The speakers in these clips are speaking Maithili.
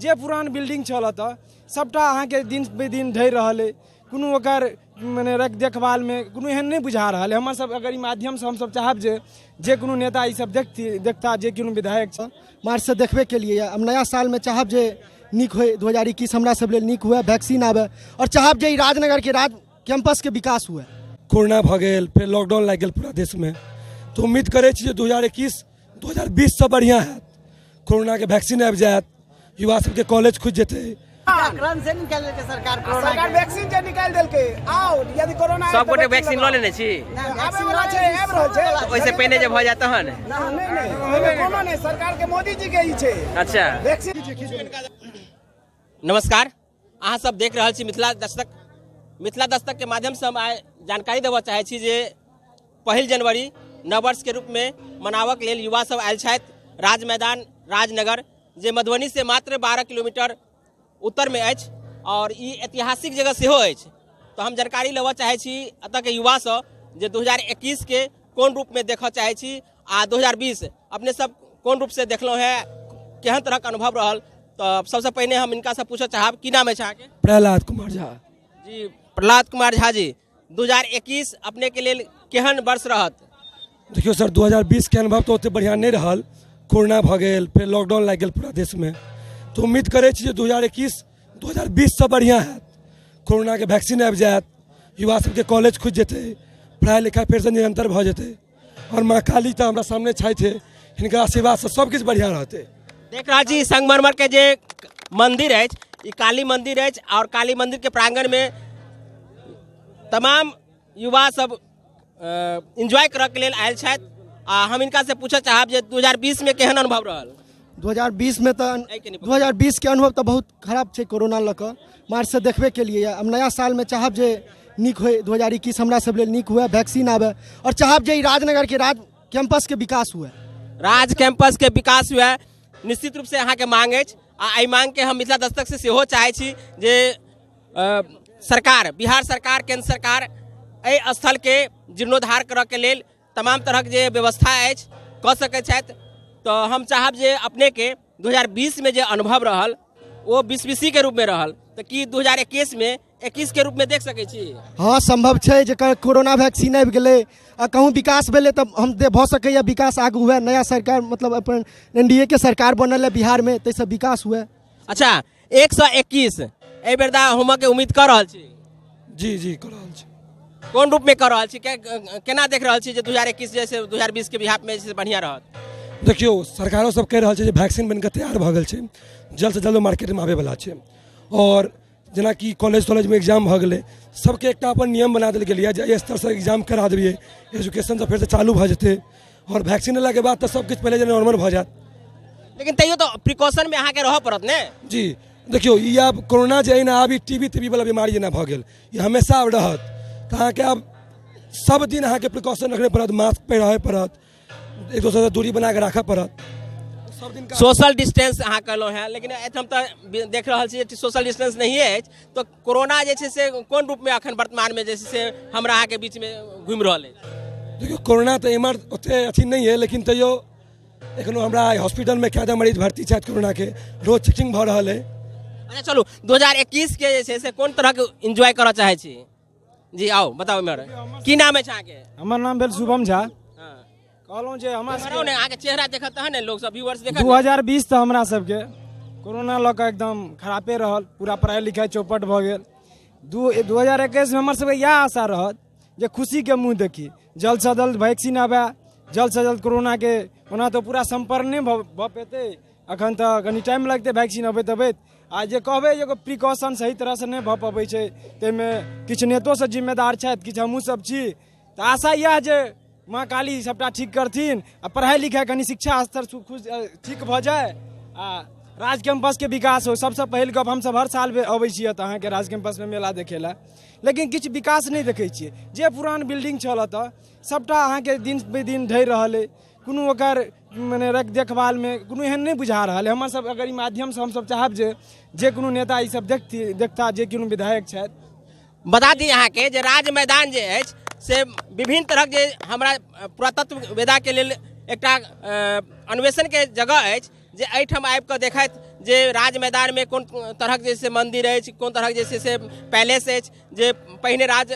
जे पुरान बिल्डिंग छल एतऽ, सभटा अहाँके दिन पे दिन ढहि रहल अइ। कोनो ओकर मने रख देखभालमे कोनो एहन नहि बुझा रहल अइ। हमर सब अगर ई माध्यमसँ हमसब चाहब जे जे कोनो नेता ई सब देखती, देखता, जे कोनो विधायक छथि। मार्चसँ देखबे केलिए। अब नया सालमे चाहब जे नीक होय, 2021 हमरा सब लेल नीक हुए, वैक्सीन आबे, और चाहब जे ई राजनगरके राज कैंपसके विकास हुए। कोरोना भऽ गेल, फेर लॉकडाउन लागि गेल पूरा देशमे, तऽ उम्मीद करै छी जे 2021 2020सँ बढ़िआँ हैत। कोरोनाके वैक्सीन आबि जायत, युवा सबके कॉलेज खुजि जेतै। क्रम से निकालि देलकै सरकार कोरोना। सरकार वैक्सीन जे निकालि देलकै, आउ यदि कोरोना सब गोटे वैक्सीन लऽ लेने छी? आबै वाला छै, आबि रहल छै। ओहिसँ पहिने जे भऽ जायत तहन? नहि नहि, ओहिमे कोनो नहि, सरकार के मोदी जी के ई छै। अच्छा वैक्सीन। नमस्कार, अहाँ सब देख रहल छी मिथिला दस्तक। मिथिला दस्तक के माध्यम से हम आइ जानकारी देबऽ चाहै छी जे 1 जनवरी नववर्ष के रूप में मनाबक लेल युवा सब आयल छथि राज मैदान राजनगर, जे मधुबनी से मात्र 12 किलोमीटर उत्तर में अछि और ई ऐतिहासिक जगह सेहो अछि। तो हम जानकारी लेबऽ चाहै छी एतऽ के युवा सँ जे 2021 के कोन रूप में देखऽ चाहै छी आ 2020 अपने सब कोन रूप से देखलहुँ हेँ, केहन तरहक अनुभव रहल। तऽ सबसँ पहिने हम हिनका से पूछऽ चाहब, की नाम अछि अहाँके? प्रहलाद कुमार झा। जी प्रहलाद कुमार झा जी, 2021 अपने के लेल केहन वर्ष रहत? देखियौ सर, 2020 के अनुभव तऽ ओते बढ़िआँ नहि रहल। कोरोना भऽ गेल, फेर लॉकडाउन लागि गेल पूरा देशमे, तऽ उम्मीद करै छी जे 2021 2020सँ बढ़िआँ हैत। कोरोनाके वैक्सीन आबि जायत, युवा सबके कॉलेज खुजि जेतै, पढ़ाइ लिखाइ फेरसँ निरन्तर भऽ जेतै, आओर माँ काली तऽ हमरा सामने छथि, हिनकर आशीर्वादसँ सब किछु बढ़िआँ रहतै। देख रहल छी संगमरमर के जे मंदिर अछि, ई काली मंदिर अछि और काली मंदिर के प्रांगण में तमाम युवा सब एंजॉय करऽ के लेल आयल छथि। आ हम हिनका से पूछऽ चाहब जे 2020 में केहन अनुभव रहल? 2020 में तऽ 2020 के अनुभव तऽ बहुत खराब छै कोरोना लऽ कऽ। मार्चसँ देखबे केलिए। अब नया सालमे चाहब जे नीक होय, 2021 हमरा सब लेल नीक हुए, वैक्सीन आबे, और चाहब जे ई राजनगरके राज कैंपसके विकास हुए। राज कैंपस के विकास हुए, निश्चित रूप से अहाँके मांग अछि आ एहि मांग के हम मिथिला दस्तक से सेहो चाहै छी जे सरकार, बिहार सरकार, केंद्र सरकार एहि स्थल के जीर्णोद्धार करऽ के लेल तमाम तरहक जे व्यवस्था अछि कऽ सकै छथि। तऽ हम चाहब जे अपने के 2020 में जे अनुभव रहल ओ 2020 के रूप में रहल, तऽ की 2021 में 21 के रूप में देख सकै छी? हाँ, संभव छै। जेकर कोरोना वैक्सीन आबि गेलै आ कहूँ विकास भेलै तऽ हम भऽ सकैए विकास आगू हुए। नया सरकार, मतलब अपन एन डी ए के सरकार बनल है बिहारमे, ताहिसँ विकास हुए। अच्छा, 121 एहि बेर दा होमऽ के उम्मीद कऽ रहल छी? जी जी, कऽ रहल छी। कोन रूप में कऽ रहल छी, केना देख रहल छी जे 2021 जैसे 2020 के बिहार में जे बढ़िया रहत? देखियौ, सरकारो सब कहि रहल छै जे वैक्सीन बनि कऽ तैयार भऽ गेल छै, जल्दसँ जल्द मार्केटमे आबैवला छै। आओर जेनाकि कॉलेज तॉलेजमे एग्जाम भऽ गेलै, सबके एकटा अपन नियम बना देल गेलैए जे एहि स्तरसँ एग्जाम करा देबियै, एजुकेशन सब फेरसँ चालू भऽ जेतै, आओर वैक्सीन एलाके बाद तऽ सब किछु पहिले जेना नॉर्मल भऽ जायत। लेकिन तैयो तऽ प्रिकॉशन में अहाँके रहऽ पड़त ने? जी देखियौ, ई आब कोरोना जे अइ ने, आब ई टी बी तीबी वाला बीमारी जेना भऽ गेल, ई हमेशा आब रहत। तऽ अहाँके आब सब दिन अहाँके प्रिकॉशन रखने पड़त, मास्क पहिरहे पड़त, एक दोसरसँ दूरी बना कऽ राखऽ पड़त सब दिन। सोशल डिस्टेंस अहाँ कहलहुँ हेँ, लेकिन एहिठाम तऽ देख रहल छी जे सोशल डिस्टेंस नहिए अछि। तऽ कोरोना जे छै से कोन रूपमे अखन वर्तमानमे जे छै से हमरा अहाँके बीचमे घुमि रहल अछि? देखियौ, कोरोना तऽ एम्हर ओते अथी नहि अइ, लेकिन तैयो एखनो हमरा हॉस्पिटलमे कए मरीज भर्ती छथि कोरोनाके, रोज चेकिंग भऽ रहल अइ। अच्छा चलू, 2021 के जे छै से कोन तरहके एन्जॉय करऽ चाहै छी? जी आउ, बताउ एम्हर, की नाम अछि अहाँके? हमर नाम भेल शुभम झा। कहलहुँ जे हमरा सबके ने अहाँके चेहरा देखत तहन ने लोक सब, व्यूअर्स देखत। 2020 तऽ हमरा सबके कोरोना लऽ कऽ एकदम खरापे रहल, पूरा पढ़ाइ लिखाइ चौपट भऽ गेल। 2021 मे हमर सबके इएह आशा रहत जे खुशीके मुँह देखी, जल्दसँ जल्द वैक्सीन आबए, जल्दसँ जल्द कोरोनाके ओना तऽ पूरा सम्पन्न नहि भऽ पेतै, अखन तऽ कनि टाइम लगतै वैक्सीन अबैत अबैत। आ जे कहबै जे एगो प्रिकॉशन सही तरहसँ नहि भऽ पबै छै, ताहिमे किछु नेतो सब जिम्मेदार छथि, किछु हमहूँ सब छी। तऽ आशा इएह जे माँ काली सबटा ठीक करथिन आ पढ़ाइ लिखाइ कनि शिक्षा स्तर ठीक भऽ जाय आ राज कैंपसके विकास हो। सबसँ पहिल गप, हमसब हर साल अबै छी एतऽ अहाँके राज कैंपसमे मेला देखै लए, लेकिन किछु विकास नहि देखै छियै। जे पुरान बिल्डिंग छल एतऽ, सबटा अहाँके दिन पे दिन ढहि रहल अइ, कोनो ओकर मने रख देखभालमे कोनो एहन नहि बुझा रहल अइ। हमर सब अगर ई माध्यमसँ हमसब चाहब जे जे कोनो नेता ई सब देखती, देखता, जे कोनो विधायक छथि। बता दी अहाँके जे राज मैदान जे अछि से विभिन्न तरहक जे हमरा पुरातत्व वेदाके लेल एकटा अन्वेषणके जगह अछि, जे एहिठाम आबि कऽ देखैत जे राज मैदानमे कोन तरहक जे छै मन्दिर अछि, कोन तरहक जे छै से पैलेस अछि, जे पहिने राज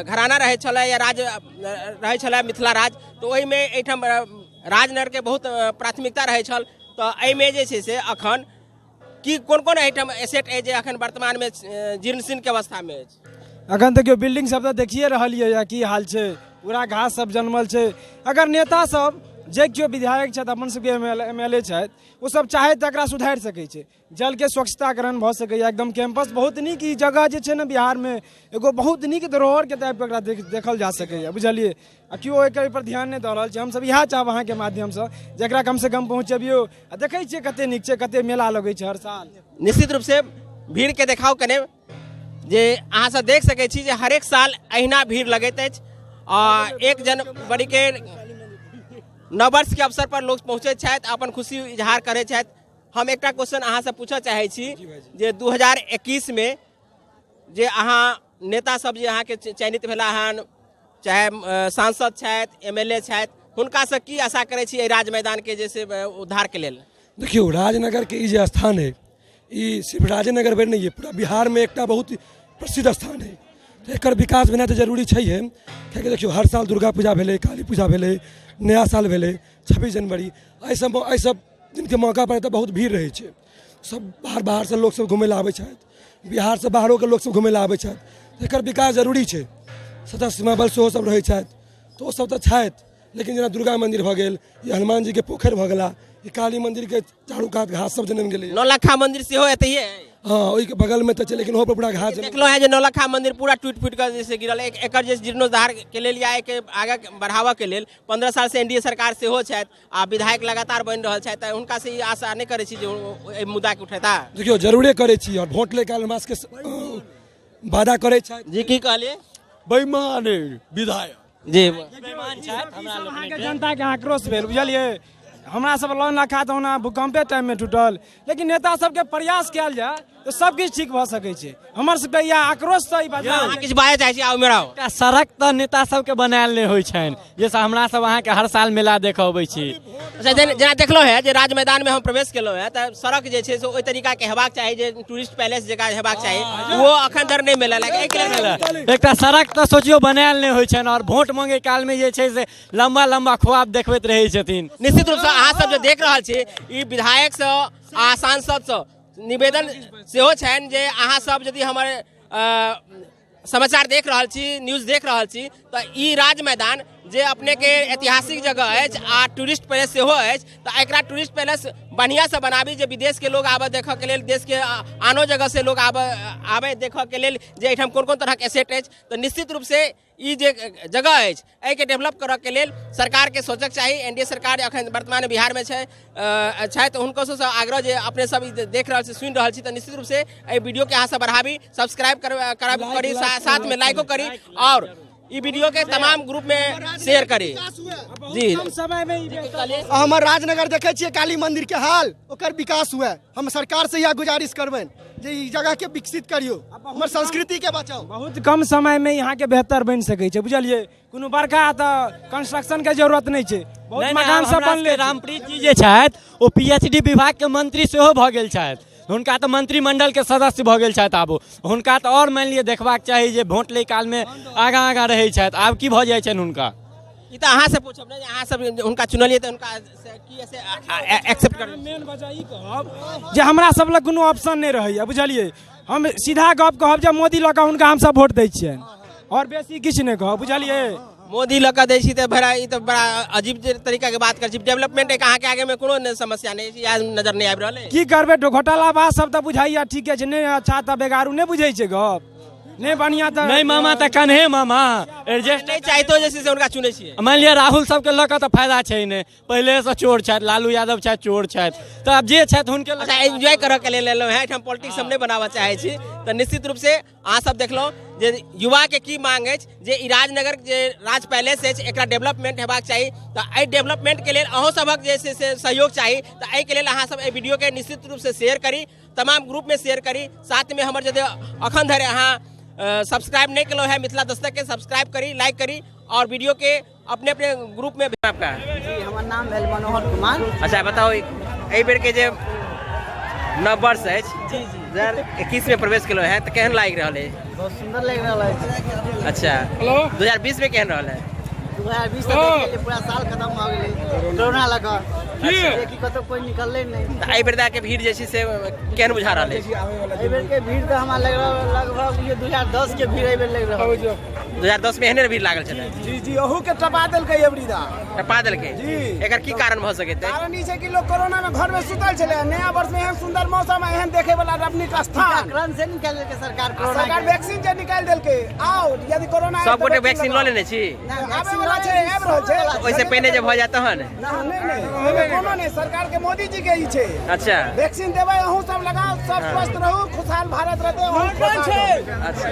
घराना रहै छलै या राज रहै छलै मिथिला राज, तऽ ओहिमे एहिठाम राजनगरके बहुत प्राथमिकता रहै छल। तऽ एहिमे जे छै से अखन की कोन कोन एहिठाम एसेट अछि जे अखन वर्तमानमे जीर्ण शीर्णके अवस्थामे अछि? अखन देखियौ, बिल्डिंग सब तऽ देखिए रहलियै यऽ की हाल छै, पूरा घास सब जनमल छै। अगर नेता सब जे केओ विधायक छथि, अपन सबके एम एल ए छथि, ओ सब चाहे तऽ एकरा सुधारि सकै छै। जलके स्वच्छताकरण भऽ सकैए। एकदम कैंपस बहुत नीक, ई जगह जे छै ने बिहारमे एगो बहुत नीक धरोहरके टाइपके एकरा देखल जा सकैए, बुझलियै? आ केओ एकर पर ध्यान नहि दऽ रहल छै। हमसब इएह चाहब अहाँके माध्यमसँ जे एकरा कमसँ कम पहुँचबियौ। आ देखै छियै कते नीक छै, कते मेला लगै छै हर साल। निश्चित रूपसँ भीड़के देखाउ कने, जे अहाँ सब देख सकै छी जे हरेक साल अहिना भीड़ लगैत अछि आ 1 जनवरी के नववर्ष के अवसर पर लोक पहुँचैत छथि, अपन खुशी इजहार करैत छथि। हम एकटा क्वेश्चन अहाँसँ पूछऽ चाहै छी जे 2021 मे जे अहाँ नेता सब जे अहाँके चयनित भेला हन, चाहे सांसद छथि, एमएलए छथि, हुनकासँ की आशा करै छी एहि राज मैदानके जे से उद्धारके लेल? देखियौ, राजनगरके ई जे स्थान है, ई सिर्फ राजेनगर भरि नहि है, पूरा बिहारमे एकटा बहुत प्रसिद्ध स्थान है। तऽ एकर विकास भेनाइ तऽ जरूरी छैहे, किएकि देखियौ, हर साल दुर्गा पूजा भेलै, काली पूजा भेलै, नया साल भेलै, 26 जनवरी, एहि सब दिनके मौका पर एतऽ बहुत भीड़ रहै छै। सब बाहर बाहरसँ लोकसब घुमै लए आबै छथि, बिहारसँ बाहरोके लोकसब घुमै लए आबै छथि। तऽ एकर विकास जरूरी छै। सशस्त्र सीमा बल सेहो सब रहै छथि, तऽ ओसब तऽ छथि, लेकिन जेना दुर्गा मन्दिर भऽ गेल, ई हनुमान जीके पोखरि भऽ गेला, ई काली मन्दिरके चारू कात घास सब जनमि गेलै। नौलखा मंदिर सेहो एतहिए अइ। हँ, ओहिके बगलमे तऽ छै, लेकिन ओहो पर पूरा घास जनमि देखलहुँ हेँ जे नौलखा मंदिर पूरा टूटि फूटि कऽ जे से गिरल। एकर जे जीर्णोद्धार के लेल या एहिके आगाँ बढ़ाबऽ के लेल 15 साल से एनडीए सरकार सेहो छथि आ विधायक लगातार बनि रहल छथि, तऽ हुनका से ई आशा नहि करै छी जे ओ एहि मुद्दाके उठेता? देखियौ, जरूरे करै छी आओर वोट लै काल हमरा सबके वादा करै छथि। जी, की कहलियै? बेईमान है विधायक। जी। अहाँके जनताके आक्रोश भेल, बुझलियै? हमरा सब नौलखा तऽ ओना भूकम्पे टाइममे टूटल, लेकिन नेता सबके प्रयास कयल जाय तऽ सब किछु ठीक भऽ सकै छै। हमर सबके इएह आक्रोश तऽ ई बदलाव अहाँ किछु बाजऽ चाहै छी? आउ मेरा आउ। एकटा सड़क तऽ नेता सबके बनायल नहि होइ छनि, जाहिसँ हमरा सब अहाँके हर साल मेला देखऽ अबै छी। अच्छा, जेना जेना देखलहुँ हेँ जे राज मैदानमे हम प्रवेश केलहुँ हेँ, तऽ सड़क जे छै से ओहि तरीकाके हेबाक चाही, जे टूरिस्ट पैलेस जकाँ हेबाक चाही, ओ अखन धरि नहि मिलल एहिके लेल। एकटा सड़क तऽ सोचियौ बनायल नहि होइ छनि आओर वोट मांगे कालमे जे छै से लम्बा लम्बा ख्वाब देखबैत रहै छथिन। निश्चित रूपसँ अहाँ सब जे देख रहल छी, ई विधायकसँ आ सांसदसँ निवेदन सेहो छनि जे अहाँ सब यदि हमर समाचार देख रहल छी, न्यूज देख रहल छी, तऽ ई राज मैदान जे अपनेके ऐतिहासिक जगह अछि आ टूरिस्ट प्लेस सेहो अछि, तऽ एकरा टूरिस्ट पैलेस बढ़िआँसँ बनाबी जे विदेशके लोग आबय देखऽके लेल, देशके आनो जगहसँ लोग आबय आबय देखऽके लेल जे एहिठाम कोन कोन तरहक एसेट अछि। तऽ निश्चित रूपसँ ई जे जगह अछि, एहिके डेवलप करऽके लेल सरकारके सोचक चाही। एनडीए सरकार अखन वर्तमान बिहारमे छै छथि, हुनको सबसँ आग्रह जे अपने सब ई देख रहल छी, सुनि रहल छी, तऽ निश्चित रूपसँ एहि वीडियोके अहाँ सब बढ़ाबी, सब्सक्राइब करी, साथमे लाइको करी आओर ई वीडियो के तमाम ग्रुप में शेयर करी जी। कम समय में ई बेहतर आ हमर राजनगर देखै छियै काली मंदिर के हाल, ओकर विकास हुए। हम सरकार से इएह गुजारिश करबनि जे ई जगह के विकसित करियौ, हमर संस्कृति के बचाउ। बहुत कम समय में यहाँ के बेहतर बनि सकै छै, बुझलियै? कोनो बड़का तऽ कंस्ट्रक्शन के जरूरत नहि छै। बहुत नहि, नहि, मकान आब सब हमरा बनले सबके छै। रामप्रीत जी जे छथि, ओ पीएचडी विभाग के मंत्री सेहो भऽ गेल छथि। हुनका तऽ मंत्रिमंडल के सदस्य भऽ गेल छथि। आब हुनका तऽ आओर मानि लिअ देखबाक चाही जे वोट लै कालमे आगाँ आगाँ रहै छथि, आब की भऽ जाइ छनि हुनका? ई तऽ अहाँ से पूछब ने जे अहाँ सब हुनका चुनलियै तऽ हुनका से की ऐसे एक्सेप्ट कर मेन वजह ई कहब जे हमरा सब लग कोनो ऑप्शन नहि रहैया, बुझलियै? हम सीधा गप कहब जे मोदी लऽ कऽ हुनका हमसब वोट दै छियनि, आओर बेसी किछु नहि कहब, बुझलियै? मोदी लऽ कऽ दै छी तऽ बड़ा ई तऽ बड़ा अजीब जे तरीका के बात करै छी। डेवलपमेंट एक अहाँके आगे में कोनो नहि समस्या नहि अछि या नजर नहि आबि रहल है? की करबै, घोटालाबाज सब तऽ बुझाइया ठीके छै। नहि अच्छा तऽ बेगारू, नहि बुझै छै गप, नहि बढ़िआँ तऽ नहि मामा तऽ कन्हे मामा एडजस्ट नहि चाहितो जे छै से हुनका चुनै छियै। मानि लिअ राहुल सबके लऽ कऽ तऽ फायदा छै नहि, पहिलेसँ चोर छथि, लालू यादव छथि, चोर छथि, तऽ आब जे छथि हुनके लऽ अच्छा, एन्जॉय करऽ के लेल एलहुँ हेँ, एहिठाम पॉलिटिक्स हम नहि बनाबऽ चाहै छी। तऽ निश्चित रूप से अहाँ सब देखलहुँ जे युवाके की मांग अछि जे ई राजनगर जे राज पैलेस अछि, एकरा डेवलपमेंट हेबाक चाही। तऽ एहि डेवलपमेंटके लेल अहूँ सभक जे छै से सहयोग चाही। तऽ एहिके लेल अहाँ सब एहि वीडियोके निश्चित रूप से शेयर करी, तमाम ग्रुपमे शेयर करी। साथमे हमर यदि अखन धरि अहाँ सब्सक्राइब नहि केलहुँ हेँ मिथिला दस्तक के, सब्सक्राइब करी, लाइक करी और वीडियो के अपने अपने ग्रुप में आपका। जी, हमर नाम भेल मनोहर कुमार। अच्छा, बताउ, एहि बेर के जे नव वर्ष अछि, 2021 में प्रवेश केलहुँ हैं, तऽ केहन लागि रहल अछि? बहुत सुंदर लागि रहल अछि। अच्छा, 2020 में केहन रहल है? 2020 तऽ देख लेलियै, पूरा साल खत्म भऽ गेलै कोरोना लऽ कऽ, कि कतौ कोइ निकललै नहि। तऽ एहि बेर के भीड़ जे छै से केहन बुझा रहल अछि? एहि बेर के भीड़ तऽ हमरा लागि रहल लगभग बुझियौ 2010 के भीड़ एहि बेर लागि रहल अछि। 2010 में एहने भीड़ लागल छलै। जी जी, अहू के टपा देलकै एबरीदा। टपा देलकै जी। एकर की कारण भऽ सकैत अछि? कारण ई छै कि लोक कोरोना में घर में सुतल छलै, नया वर्ष में एहन सुंदर मौसम, एहन देखे वाला रमणीक स्थान। टीकाकरण से निकालि देलकै सरकार कोरोना। सरकार वैक्सीन जे निकालि देलकै, आओ यदि कोरोना सब गोटे वैक्सीन लऽ लेने छी? आबै वाला छै, आबि रहल छै। ओहिसँ पहिने जे भऽ जाय तहन? नहि नहि, ओहिमे कोनो नहि, सरकार के मोदी जी के ई छै। अच्छा, वैक्सीन देबै, अहूँ सब लगाउ, सब स्वस्थ रहू, खुशहाल भारत रहतै, अहूँ खुशहाल रहू। अच्छा।